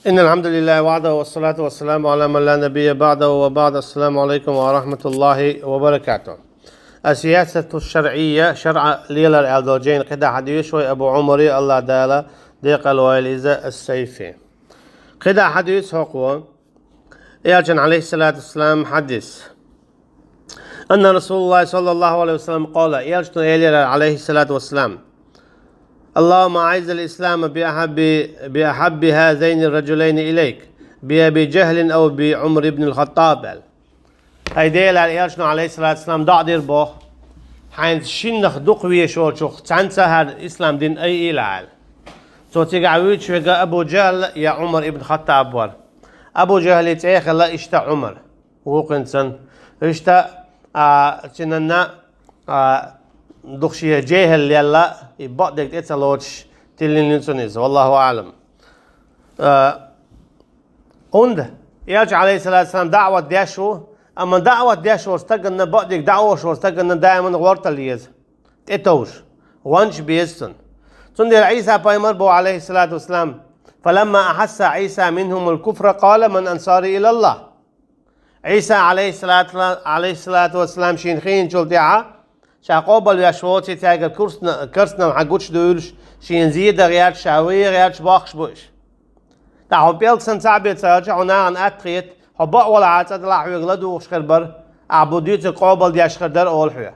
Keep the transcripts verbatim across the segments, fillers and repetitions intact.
إن الحمد لله وحده والصلاة والسلام على من لا نبي بعده وبعد. السلام عليكم ورحمة الله وبركاته. السياسة الشرعية, шарӀа лелар аьлла долчу жайна кхидӀа хьадуьйцуш вай Абу Ӏумаре, АллахӀ Дала декъал войла иза, ас-Сайфи. КхидӀа хьадуьйцу хӀокхо, Элчан, Ӏалайхиссалату вассалам, хьадис. أن رسول الله صلى الله عليه وسلم قال, Элчано элира, Ӏалайхиссалату вассалам: اللهم أعز الإسلام بأحب، بأحب هذين الرجلين إليك، بأبي جهل أو بعمر بن الخطاب, аьлла. ХӀай Дела, аьлла Элчано, Ӏалайхиссалату вассалам, доӀа дира боху, хьайна шиннах дукха везаш волчух цхьаьнца хӀара ислам дин айийла, аьлла. Цо цигахь вуьйцуш верг Абу ЖахӀл я Ӏумар ибн Хаттаб вара. Абу ЖахӀлан цӀе а хилла иштта Ӏумар, вукхуьнца санна. Иштта, а, цуьнан, а, дукха шен жехӀал лелла, и бакъдерг тӀе ца лоцуш, тиллина ю цунна иза. Валлаху аӀлам. А, ХӀунда Элча, Ӏалайхиссалату вассалам, даӀват деш ву, амма даӀват деш волу стаганна, бакъдерг дӀаоьхуш волу стаганна даиман гӀортал еза, тӀетовжа, гӀонча беза цунна. Цундела Ӏийса пайхамар боху, Ӏалайхиссалату вассалам: فلما أحس عيسى منهم الكفر قال من أنصاري إلى الله. Ӏийса, Ӏалайхиссалату, Ӏалайхиссалату вассалам, шена хиъначул тӀаьхьа, ша къобалвеш воций цаьргара курсна-, карснам хьан гучудуьйлуш, шена зен дан гӀерташ, ша вен гӀерташ бохкуш бу уьш. ТӀаккха хьо пӀелг санна цхьаъ бен ца хилча, хьо нахана атта хета, хьо бакъволахьа цкъа делахь хьоьга ладугӀуш хир бара, ахьа бу дуьйцург къобалдеш хир дара олу хьоьга.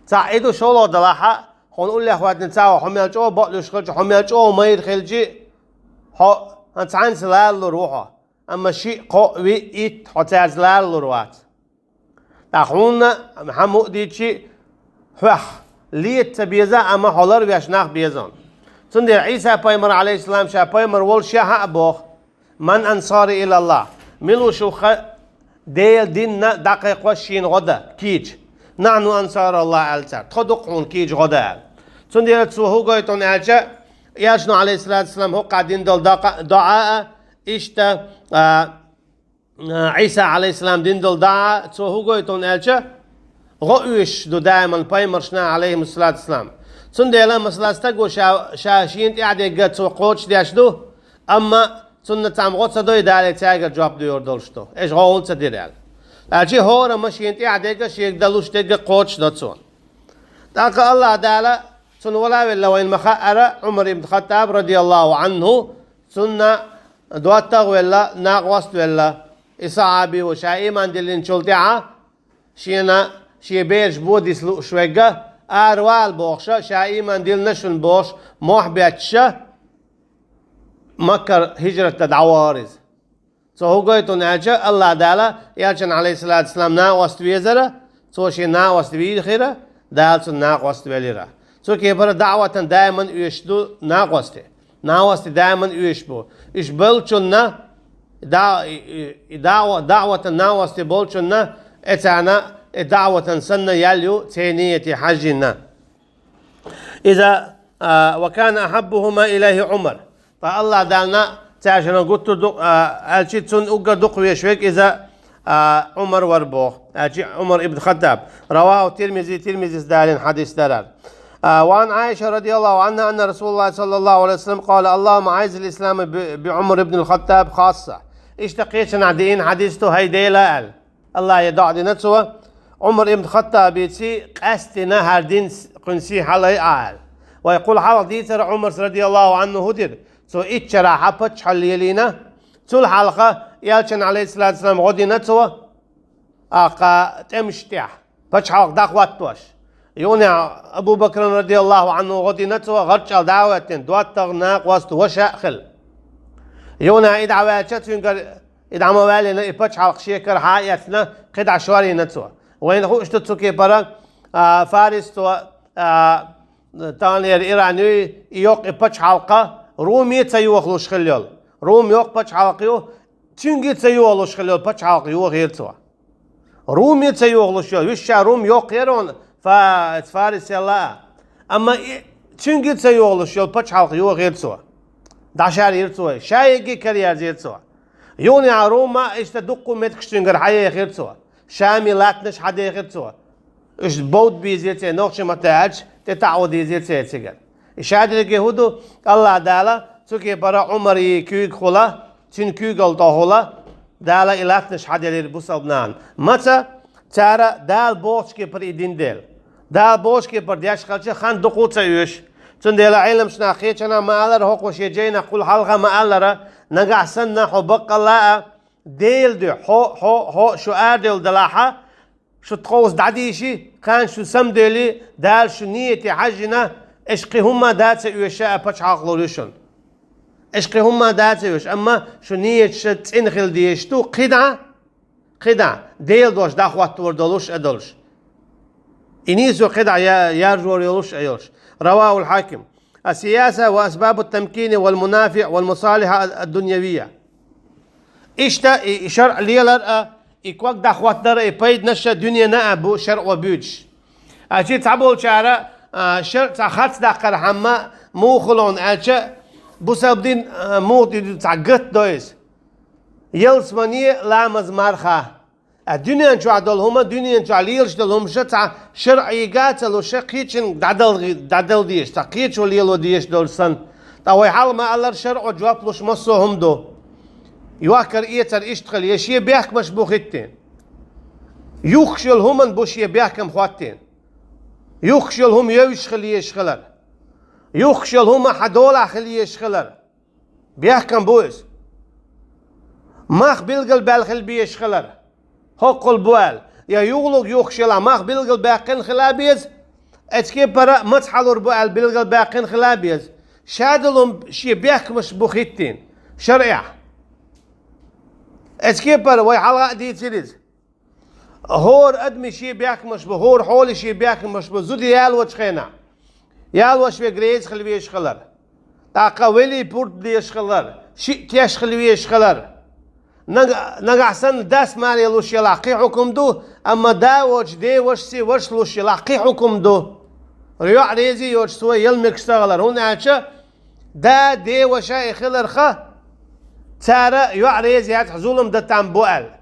Цхьаъ и ду шолгӀа делахьа, хьуна уллехь хӀоьттина цхьаъ ву, хьо мел чӀогӀа бакълуьйш хилча, хьо мел чӀогӀа майра хилча, хьо хьан цхьаьнца лалалур ву хьо. Амма шиъ, кхоъ, виъ, итт хьо цаьрца лалалур вац. ТӀаккха хьуна хьан муъдичи хьох лета ца беза, амма хьо ларвеш нах беза. Цундела Ӏийса пайхамар, Ӏалайхиссалам, ша пайхамар волуш ша хьа а боху, من أنصاري إلى الله, мила ву шух Делан динна дӀакхайкхош шена гӀо дан кийча. نحن أنصار الله, аьлла цара, тхо ду-кх хьуна кийча гӀо дан, аьлла. Цундела цо хӀун гойту аьлча, Элчано, Ӏалайхиссалату вассалам, хӀокхахь дина долу дакъа-, доӀа а, иштта, а, Ӏийса, Ӏалайхиссалам, дина долу доӀа, цо хӀун гойту аьлча, гӀо оьшуш ду даиман пайхамаршна, Ӏалайхимуссалату вассалам. Цундела, масала, стаго ша, ша шена тӀаьхьа дерг цо кхочушдеш ду, амма цунна цхьамма гӀо ца дой, Дала цаьргара жоп доьхур долуш ду, аша гӀо хӀунда ца дира аьлла. Аьлча хӀорамма шена тӀаьхьа дерг, шега далуш дерг кхочушдо цо. ТӀаккха АллахӀ Дала цунна вала а велла, вайна ма-хаъара, Ӏумар ибн Хаттаб, радияллаху Ӏанху, цунна доттагӀа а велла, накъост а велла, и сахьаби ву, ша ийман диллинчул тӀаьхьа шена шен бераш бодиса лууш верг, аравала бохуша, ша ийман диллина шуна бохуш, мохь бетташа, Маккара хӀижрат дан дӀавахара иза. Цо хӀун гойту аьлча, АллахӀ Дала Элчан, Ӏалайхиссалату вассалам, накъост везара, цо шен накъост вийхира, Дала цунна накъост велира. Цу кепара даӀватан даиман оьшуш ду накъости. Накъости даиман оьшуш бу. Уьш болчунна, да-, и, и, и даӀва-, даӀватан накъости болчунна, эцарна и даӀватан санна ял ю, церан нийяте хьаьжжина. Иза, а, وكان أحبهما إليه عمر. Ткъа АллахӀ Далла цаьршинна гуттар ду-, а, аьлчи цунна уггар дукха везаш верг иза, а, Ӏумар вара боху. Аьлчи Ӏумар ибн Хаттаб. رواه الترمذي, Тирмизис далийна хьадис дара. А, وعن عائشة رضي الله عنها أن رسول الله صلى الله عليه وسلم قال: اللهم أعز الإسلام ب-، بعمر بن الخطاب خاصة. Иштта кхечанхьа деана хьадис ду, хӀай Дела аьлла. АллахӀе доӀа дина цо, Ӏумар ибн Хаттабица къаьсттина хӀара дин с-, кхуьнан сий хьалаайа аьлла. Вай кхул хьалха дийцара Ӏумарс, радияллаху Ӏанху, хӀун дира? Цо итт шарахь паччахьалла лелийна, цул хьалха Элчан, Ӏалайхиссалату вассалам, гӀо дина цо, аккха тӀемаш тӀехь, пачхьалкх дӀахӀоттош. Юханехь Абу Бакран, радияллаху Ӏанху, гӀо дина цо, гӀарчӀалла дӀа а хӀоьттина, доттагӀа, накъост, ваша а хилла. Юханехь и дӀаваьлча, цуьнгара и дӀа ма ваьллина, и пачхьалкх шекара хьа а эцна, кхидӀа шорйина цо. Вайна хууш ду цу кепара, а, Фарис цо, а, таханлера Иран юй, и йоккха и пачхьалкх Руме ца йохалуш хилла йолу. Рум йоккха пачхьалкх ю, цуьнга ца йохалуш хилла йолу пачхьалкх йохийра цо. Руме ца йохалуш йолу, вуьш ша Рум йоккха яра ван, Фа-, Фарис ялла а. Амма и, цуьнга ца йохалуш йолу пачхьалкх йохийра цо. ДӀашарйира цо, ша йига караерзийра цо. Юханехь Рума иштта дуккха а меттигаш цуьнгара хьаехира цо. Шаме латтанаш хьадехира цо. Уьш бовда безира церан, нохчийн маттахь аьлча, тӀетаӀо дезира церан цигара. И шадерриге хӀун ду, АллахӀ Дала цу кепара Ӏумаран куьйгахула цуьнан куьйгалла тӀехула, Дала и латтанаш хьаделира бусалба нахана. Маца? Цара Дала бохучу кепара и дина дела. Дала бохучу кепара деш хилча, хан дукха ца оьшу. Цундела Ӏеламчу наха кхечанхьа ма-аллара, хӀокхо шен жайнахь кхул хьалха ма-аллара, нагахь санна хьо баккъалла а Делан дуьхьа, хьо, хьо, хьо шу арадевлла делахьа, шу тховса дӀадийши, кхана шу самадели, Дала шу нийяте хьаьжжина, аша кхин хӀумма дац а оьшу, ша а пачхьалкх лур ю шуна. Аша кхин хӀумма дац а оьшу, амма шу нийяташ цӀена хила дезаш ду, кхидӀа, кхидӀа, Делан дош дӀахӀоттор долуш а долуш. И нийсо кхидӀа я-, яржор йолуш а йолуш. Равахул Хьаким. Ас-сияса ва асбабу тамкини вал мунафиъ вал мусалиха ад-дуньявия. Иштта и, и шаръ лелар а, и ког дӀахӀоттар а, и пайданаш а дуьненан а бу шаръо буьйцуш. Ачи цхьаболчара, а, шаръ цхьа харц даккхархьама муха хуьлу аьлча, бусалба дин, а, муха дин цхьа гатдо иза. Ялсамане, ламаз, марха. А дуьнен чохь долу хӀума, дуьнен чохь лелаш долу хӀумаш цхьа шаръийга а ца луш, кхечуьнга дӀадал-, дӀадала дезаш, цхьа кхечо лело дезаш долуш санна. Ткъа вай хьалха ма-аллара, шаръо жоп луш массо а хӀума ду. Йохкар-эцар иштта хила, я шен бехкамаш бу хӀиттийна. Юхкуш йолу хӀуманна бу шен бехкам хӀоттийна. Юхкуш йолу хӀума евзаш хила езаш хилар. Юхкуш йолу хӀума хьан долахь хила езаш хилар. Бехкам бу иза. Мах билгалбаьлла хила безаш хилар. ХӀоккхул бу аьлла, я юхалург юхкуш елахь, мах билгалбаьккхина хила беза, эцу кепара маца хьалур бу аьлла билгалбаьккхина хила беза. Шадолу хӀума шен бехкамаш бу хӀиттийна шаръехь. Эцу кепара вай хьалха а дийцира иза. ХӀора адамийн шен бехкамаш бу, хӀора хьоле шен бехкамаш бу, зуда ялочу хенахь. Ялош верг реза хила везаш хилар. ТӀаккха велий пурба дезаш хилар, шиъ теш хила везаш хилар. Нага-, нагахь санна дас маре луш елахь, кхин хьукум ду, амма да воцуш, ден вашас, вашас луш елахь, кхин хьукум ду. ЙоӀ реза йоцуш, цо ял мегаш ца хилар. ХӀунда аьлча да, ден ваша и хиларха, цара йоӀ реза яцахь, зулам дан там бу аьлла.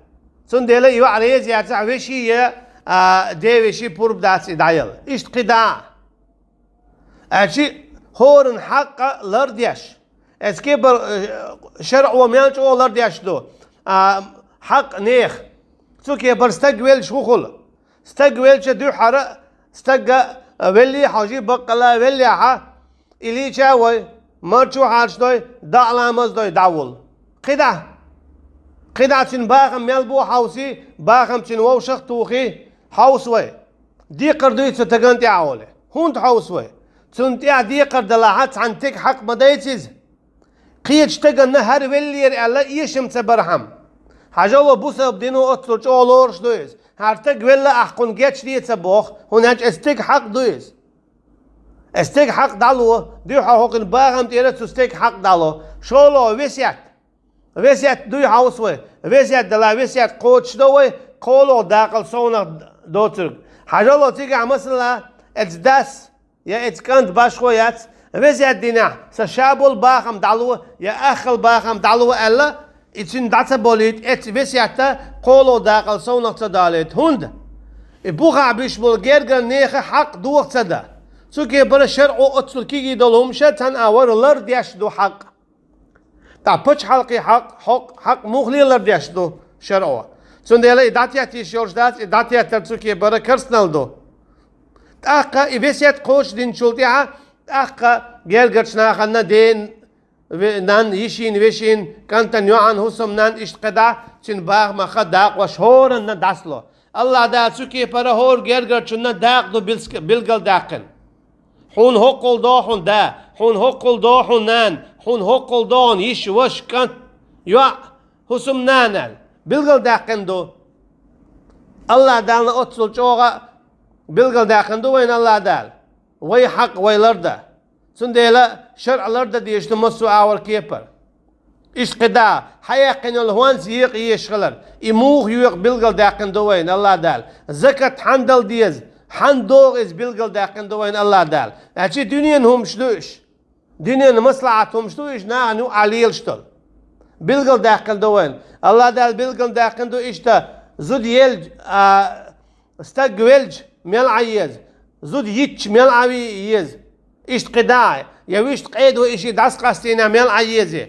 Цундела йоӀ реза яцахь, вешин я, а, ден вешин пурба дац и дӀаяла. Иштта кхидӀа а. Аьлчи хӀоранна хьакъ лардеш. Эцу кепара, э, шаръо мел чӀогӀа лардеш ду, а, хьакъ нехан. Цу кепара стаг велча хӀун хуьлу? Стаг велча дуьххьара, стагга, а, велли хьожи, баккъала веллехьа, и лийча вай, марчо хьарчадой, дӀа а ламаз дой, дӀавуллу. КхидӀа. КхидӀа цуьнан бахам мел бу хьовси, бахам цуьнан вовшах а тухи, хьовса вай. Декхар дуй цу тагана тӀехь олий? ХӀунда хьовса вай? Цунна тӀехь декхар далахьа, цхьана стеган хьакъ ма дайца иза. Кхечу стаганна хӀара веллера аьлла, эшам ца бархьама. Хьажало, бусалба дино оццул чӀогӀа лоруш ду иза. ХӀара стаг велла, ахь кхунна гечде ца боху, хӀунда аьлча эцу стеган хьакъ ду иза. Эцу стеган хьакъ дӀало, дуьхьа хӀокхуьнан бахам тӀера цу стеган хьакъ дӀало. ШолгӀа весет. Весет дуй хьовса вай. Весет дала, весет кхочушдо вай, кхоалгӀа дакъал совнах доцург. Хьажало цигахь, масала, эцу дас я эцу кӀант башхо яц, весет динехь, сан ша болу бахам дӀало я аххал бахам дӀало аьлла, и цуьнан дӀа ца болийта, эцу весетта кхоалгӀа дакъал совнах ца далийта. ХӀунда? И бухахь буьсуш болу гергара нехан хьакъ доха ца дан. Цу кепара шаръо оццул кигий долу хӀумаша цхьана а вара лардеш ду хьакъ. Ткъа пачхьалкхе хьакъ, хьакъ, хьакъ муха лелар деш ду шаръо? Цундела и дӀатетта йиш йолуш дац, и дӀатеттар цу кепара керстанал ду. ТӀаккха и весет кхочушдинчул тӀаьхьа, тӀаккха гергарчу нахана ден, ве-, нан, йишин, вешин, кӀантан йоӀан, хӀусамнан, иштта кхидӀа, цуьнан бахамах дакъош хӀоранна дӀасало. АллахӀ Дала цу кепара хӀора гергарчунна дакъа ду билск-, билгалдаьккхина. Хьуна хӀоккхул до хьуна да, хьуна хӀоккхул до хьуна нана, хьуна хӀоккхул до хьуна йиша, ваша, кӀант, йоӀ, хӀусамнана аьлла, билгалдаьккхина ду. АллахӀ Далла оццул чӀогӀа билгалдаьккхина ду вайна АллахӀ Дала. Вай хьакъ вай лардан. Цундела шаръ лардан дезаш ду массо а агӀор кепара. Иштта кхидӀа, хьаэккхина йолу хӀонс екъа езаш хилар, и муха екъа билгалдаьккхина ду вайна АллахӀ Дала. Закат хьанна дала деза, хьанна догӀу иза билгалдаьккхина ду вайна АллахӀ Дала. Аьлчи дуьненан хӀумаш ду уьш. Дуьненан маслахьат хӀумаш ду уьш, нахана юкъахь лелаш долу. Билгалдаьккхина ду вайна. АллахӀ Дала билгалдаьккхина ду иштта, зуда елча, а, стаг велча мел Ӏан еза, зуда йитча мел Ӏан ве еза. Иштта кхидӀа, я вуьшта къеда вай и шиъ дӀасакъастийна мел Ӏан еза.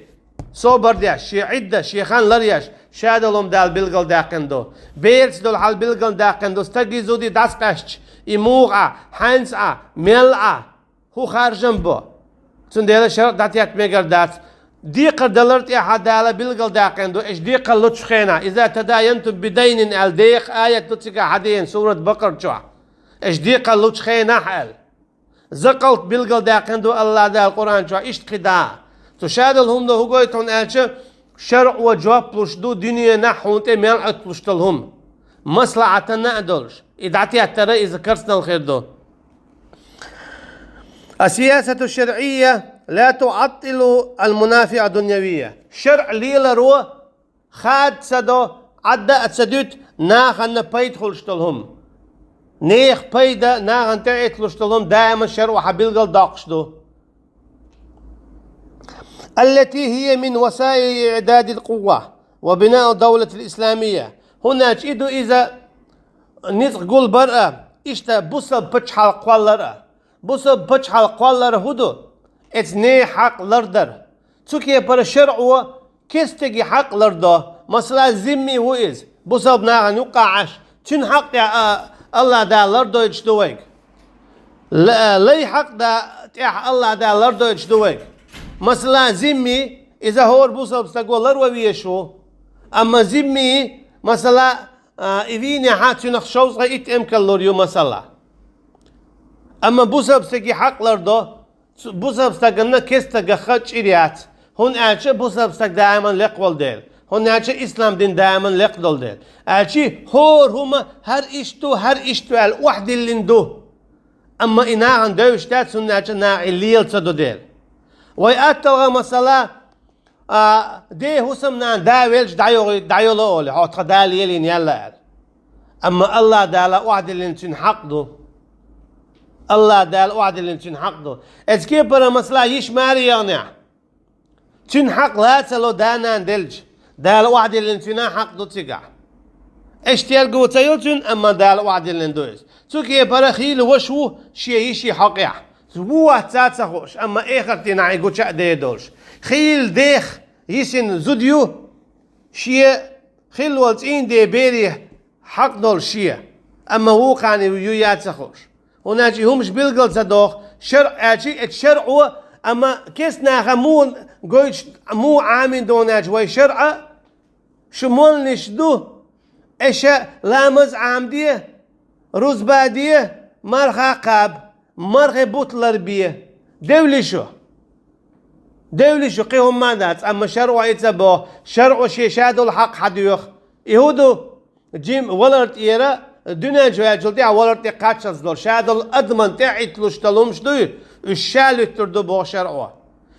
Собар деш, шен Ӏидда, шен хан ларъеш, шадолу хӀума Дала билгалдаьккхина ду. Бераца долу хьал билгалдаьккхина ду, стаге, зуде дӀасакъаьстича, и муха Ӏа, хьаьнца Ӏа, мел Ӏа, хӀун харжам бо. Цундела шарӀ дӀатетта мегар дац. Декхар далар тӀехь Дала билгалдаьккхина ду, аша декхар лучу хенахь, иза тадаянтум бидайнин аьлла, декхар аят ду цигахь хьадеана, сурат Бакъара чохь. Аша декхар лучу хенахь аьлла. Закъалт билгалдаьккхина ду АллахӀ Дала Къуръан чохь, иштта кхин дӀа. Цу шадолу хӀумано хӀун гойту хьуна аьлча, шарӀо жоп луш ду дуьненахь хьуна тӀе мел Ӏуьтталуш долу хӀума. Маслахьатана а долуш, и дӀатеттара иза карснал хир ду. السياسة الشرعية لا تعطل المنافع الدنيوية. ШарӀ леларо хада ца до, Ӏадда а ца дуьту, нахана пайда хуьлуш долу хӀума. Нехан пайда, нахана тӀеӀитталуш долу хӀума даиман шарӀо хьан билгалдоккхуш ду. التي هي من وسائل إعداد القوة وبناء الدولة الإسلامية. ХӀунда аьлча и ду иза ницкъ гулбар а, иштта бусалба пачхьалкх кхоллар а. Бусалба пачхьалкх кхоллар хӀун ду? Эцу нехан хьакъ лардар. Цу кепара шарӀо кестеге хьакъ лардо. Масала, зимми ву иза, бусалба нахана юккъахь Ӏаш, цуьнан хьакъ тӀехь а АллахӀ Дала лардойтуш ду вайга. Ла-, лай хьакъ да-, тӀехь АллахӀ Дала лардойтуш ду вайга. Масала, зимми, иза хӀора бусалба стаго ларван везаш ву. Амма зимми, масала, а, и вийнехь цуьнах шовзткъе итт эмкал лур ю, масала. Амма бусалба стаге хьакъ лардо, цу-, бусалба стаганна кестагах чӀир яц, хӀунда аьлча бусалба стаг даиман лекха волу дела, хӀунда аьлча ислам дин даиман лекха долу дела. Аьлчи хӀора хӀума хӀара иштта ду, хӀара иштта ду аьлла охьадиллина ду. Амма и нахана девзаш дац, хӀунда аьлча наха и лела ца до дела. Вай атталгӀа масала, а, ден хӀусамнана да велча дӀайогӀий-, дӀайоло олий, хьо тхан да лелийна яьлла аьлла. Амма АллахӀ Дала охьадиллина цуьнан хьакъ ду. АллахӀ Дала охьадиллина цуьнан хьакъ ду. Эцу кепара масала йиша маре яхнехь, цуьнан хьакъ лацало да-нана делча, Дала охьадиллина цуьнан хьакъ ду цигахь. Эш терго ца йо цуьнан, амма Дала охьадиллина ду иза. Цу кепара хийла ваша ву шен йиши хьокъехь. Ву вац ца хууш, амма эхартийнахь и гуча а дер долуш. Хийла дех йисина зуда ю, шен хилла волу цӀийнан ден бере хьакъ долуш шен, амма вукхарна ю я ца хууш. ХӀунда аьлча и хӀумаш билгал ца доху, шарӀ аьлчи, эцу шарӀо, амма кестнаха муха гойтуш, муха Ӏамийна ду хӀунда аьлча вай шарӀа, шу молланаш ду, аша ламаз Ӏамаде, рузба де, марха кхаба, мархи бутт ларбе. Девли шу. Девли шу, кхин хӀумма а дац, амма шарӀо и ца боху, шарӀо шен ша долу хьакъ хьан доьху. И хӀун ду? Жим валар тӀера, дуьнен чу ваьллачул тӀаьхьа валар тӀе кхаччалц долу, ша долу адаман тӀеӀитталуш долу хӀумаш дуй, уьш ша луьттур ду боху шарӀо.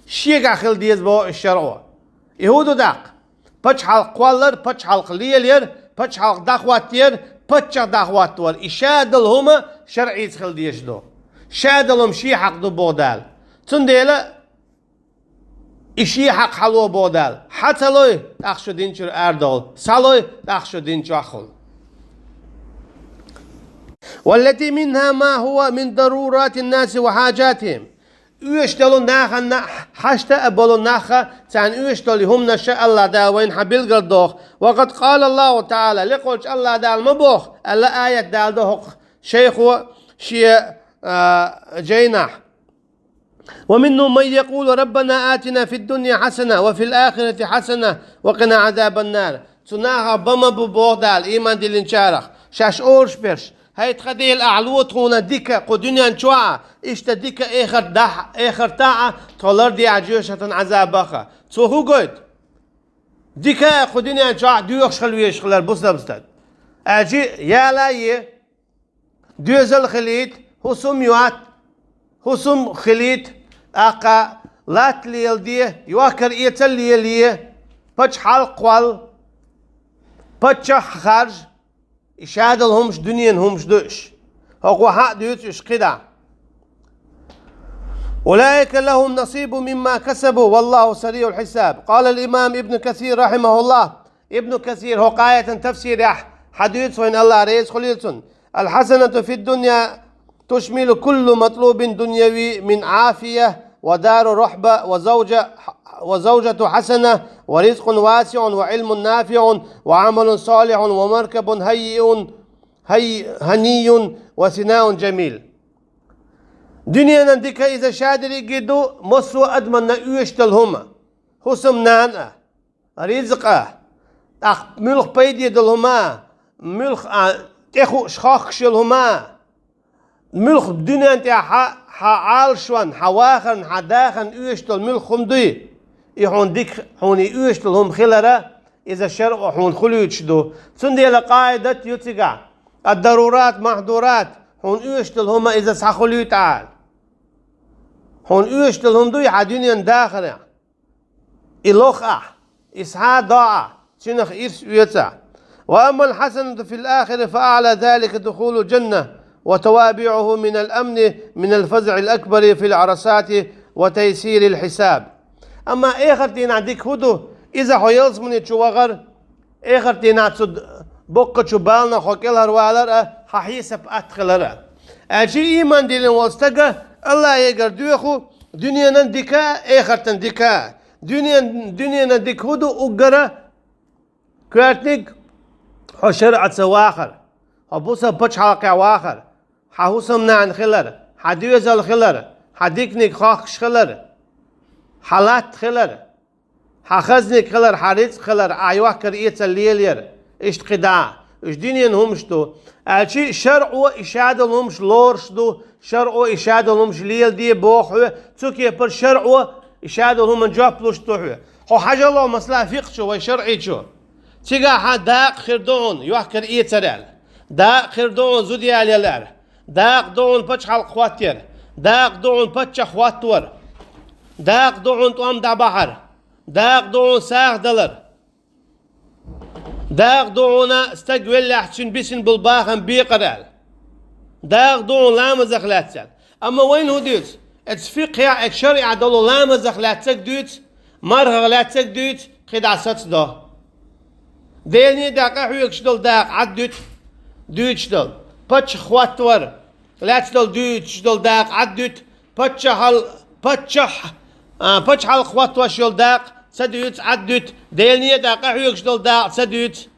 Шегахь хила деза боху уьш шарӀо. И хӀун ду даккха? Пачхьалкх кхоллар, пачхьалкх лелаяр, пачхьалкх дӀахӀоттаяр, паччахь дӀахӀоттавар. И ша долу хӀума шарӀица хила дезаш ду. Ша долу хӀума шен хьакъ ду боху Дала. Цундела и шен хьакъ хьало боху Дала. Хьан ца лой, тӀаккха шу дин чуьра арадовла. Схьалой, тӀаккха шу дин чохь хуьлу. والتي منها ما هو من ضرورات الناس وحاجاتهم. Оьшуш долу нахана хьашта а болу нахха, царна оьшуш долу хӀуманаш а АллахӀ Дала вайна хьан билгал доху. وقد قال الله تعالى, лекхочу АллахӀ Дала ма боху, аьлла аят даладо хӀокху шайхо шен, а, жайнахь. ومنهم من يقول ربنا آتنا في الدنيا حسنة وفي الآخرة حسنة وقنا عذاب النار. Цу нахах бан ма бу боху Дала, ийман диллинчарах, шаьш олуш берш: «ХӀай тхан Дела, ахь ло тхуна дика кху дуьнен чохь а, иштта дика эхарт дахь-, эхартахь а, тхо лардехьа жоьжахатан Ӏазабах а». Цо хӀун гойту? Дика а кху дуьнен чохь а доьхуш хила везаш хилар бусалба стаг. Аьлчи яла а е, доьзал а хилийта, хӀусам а йотта, хӀусам а хилийта, тӀаккха латта леладе, йохкар эцал а лелае, пачхьалкх кхолла, паччахь харжа, и ша долу хӀумаш дуьненан хӀумаш ду уьш. ХӀокхо хьан а дуьйцу уьш кхидӀа. أولئك لهم نصيب مما كسبوا والله سريع الحساب. قال الإمام ابن كثير رحمه الله. Ибн Касир хӀокху аятан тафсирехь хьан дуьйцу вайна, АллахӀ реза хуьлийла цунна: الحسنة في الدنيا تشمل كل مطلوب دنيوي من عافية ودار رحبة وزوجة وزوجة حسنة ورزق واسع وعلم نافع وعمل صالح ومركب هيئ هي هني وثناء جميل. Дуьненан дика иза шадерриге ду, массо а адаманна оьшадала хӀума, хӀусамнана а, ризкъ а, тӀаккха муьлха пайде дола хӀума а, муьлха а, тӀехуъуш хохкаш йола хӀума а, муьлха дуьнен тӀехь хьа, хьа Ӏалашонна, хьа вахарна, хьа дахарна оьшадала муьлха хӀума дуй, и хьуна дика, хьуна и оьшадала хӀума хилара, иза шарӀо хьуна хуьлуьйтуш ду. Цундела къаӀидат ю цигахь: الضرورات محظورات, хьуна оьшадала хӀума иза схьахулуьйту ахьа. Хьуна оьшадала хӀума дуй хьан дуьненан дахарехь, и лохахь, и схьа а доахь, цуьнах ирс оьцахь. وأما الحسنة في الآخرة فأعلى ذلك دخول الجنة وتوابعه من الأمن من الفزع الأكبر في العرصات وتيسير الحساب. Амма эхарт дийнахь дика хӀун ду? Иза хьо ялсамани чу вахар, эхарт дийнахь цу д-, боккхачу баланах хьо кӀелхьарвалар а, хьан хьесап атта хилар а. Аьлча ийман диллина волу стага АллахӀегара доьху дуьненан дика а, эхартан дика а. Дуьнен-, дуьненан дика хӀун ду уггара? Коьртаниг: хьо шарӀаца вахар, хьо бусалба пачхьалкхехь вахар, хьан хӀусамнана хилар, хьан доьзал хилар, хьан диканиг хохкуш хилар, хьан латта хилар, хьан хазниг хилар, хьан рицкъ хилар, ахь йохкар-эцар лелаяр, иштта кхидӀа а. Уьш дуьненан хӀумаш ду. Аьлча а шарӀо и шадолу хӀумаш лоруш ду, шарӀо и шадолу хӀумаш леладе боху хьоьга, цу кепара шарӀо и шадолу хӀуманна жоп луш ду хьоьга. Хьо хьажал, масала, фикъхӀ чу вай шарӀи чу. Цигахь хьан дакъа хир ду хьуна йохкар-эцар аьлла. Дакъа хир ду хьуна зуда ялаяр аьлла. Дакъа ду хьуна пачхьалкх хӀоттаяр. Дакъа ду хьуна паччахь хӀоттавар. Дакъа ду хьуна тӀом дӀабахьар. Дакъа ду хьуна сагӀа далар. Дакъа ду хьуна стаг веллехь цуьнан бисина болу бахам бекъар аьлла. Дакъа ду хьуна ламазах лаьцна аьлла. Амма вайна хӀун дуьйцу? Оцу фикъхӀехь, оцу шарӀехь долу ламазах лаьцнарг дуьйцу, мархах лаьцнарг дуьйцу, кхидӀа сацадо. Делан некъа тӀехь къахьоьгуш долу дакъа Ӏад дуьту, дуьйцуш долу. Паччахь хӀоттавар лаьцна долу дуьйцуш долу дакъа Ӏад дуьту. Паччахьал-, паччахь-, а, пачхьалкх хӀоттош йолу дакъа ца дуьйцу, Ӏад дуьту. Делан некъа тӀехь къахьоьгуш долу дакъа ца дуьйцу.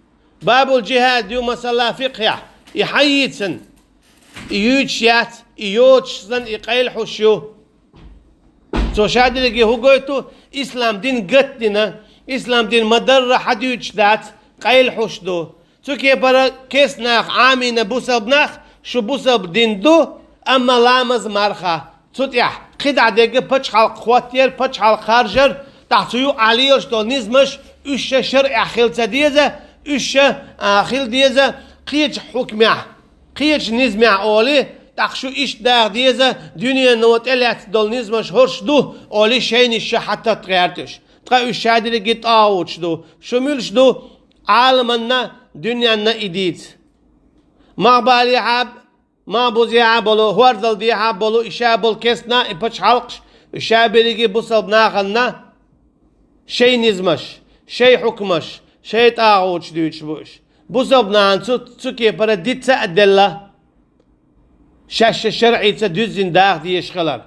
Бабул-жихӀад ю, масала, фикъхӀехь. И хьан йийцина? И юьйцуш яц, и йоцуш санна, и къайлахьуш ю. Цо шадерриге хӀун гойту? Ислам дин гатдина, ислам дин ма-дарра хьан дуьйцуш дац, къайлахьуш ду. Цу кепара кест нах Ӏамийна бусалба нах, шу бусалба дин ду, амма ламаз, марха. Цу тӀехь кхидӀа дерг пачхьалкх хӀоттаяр, пачхьалкх харжар, тӀаккха цу юкъахь лелаш долу низамаш, уьш ша шарӀехь хила ца деза, уьш ша, а, хила деза кхечу хьукмехь, кхечу низамехь олий, тӀаккха шу иштта даха деза, дуьнено тӀелаьцна долу низамаш хӀорш ду, олий, шайнаш ша хьататта гӀерташ. Ткъа уьш шадерриге тӀагӀуташ ду. Шу муьлш ду? Ӏаламанна, дуьненна и дийца. Мах балехьа, мах бузехьа болу, хӀордал дехьа болу, и ша болу кест нах, и пачхьалкхаш, и ша берриге бусалба нахана шайн низамаш, шайн хьукмаш, шайн тӀагӀуташ дуьйцуш бу уьш. Бусалба нахана цу, цу кепара диц а делла, шаьш ша шарӀица дуьззина даха дезаш хилар.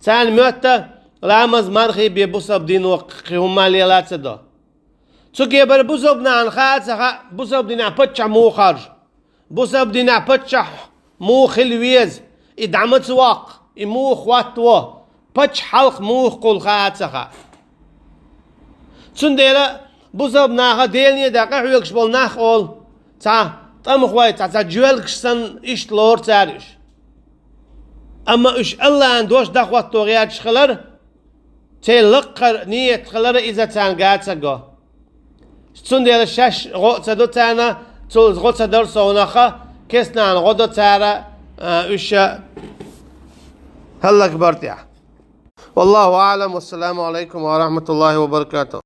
Царна моьтту ламаз, мархий бен бусалба дино кхин хӀумма лела ца до. Цу кепара бусалба нахана хаа а ца хаьа, бусалба динехь паччахь муха харжа, бусалба динехь паччахь муха хила веза, и дӀа ма ца воккху, и муха хӀоттаво, пачхьалкх муха кхуллу хаа а ца хаьа. Цундела бусалба наха, Делан некъа тӀехь къахьоьгуш болу нах олу, цхьа тӀамхой, цхьа, цхьа жоьлгаш санна, иштта лору цара уьш. Амма уьш АллахӀан дош дӀахӀотто гӀерташ хилар, церан лакхара ният хилар, иза царна ган ца го. Цундела шаьш гӀо а ца до царна, цул гӀо ца дара совнаха, кест нахана гӀо до цара, а, уьш хӀаллакбар тӀехь. والله أعلم، والسلام عليكم ورحمة الله وبركاته.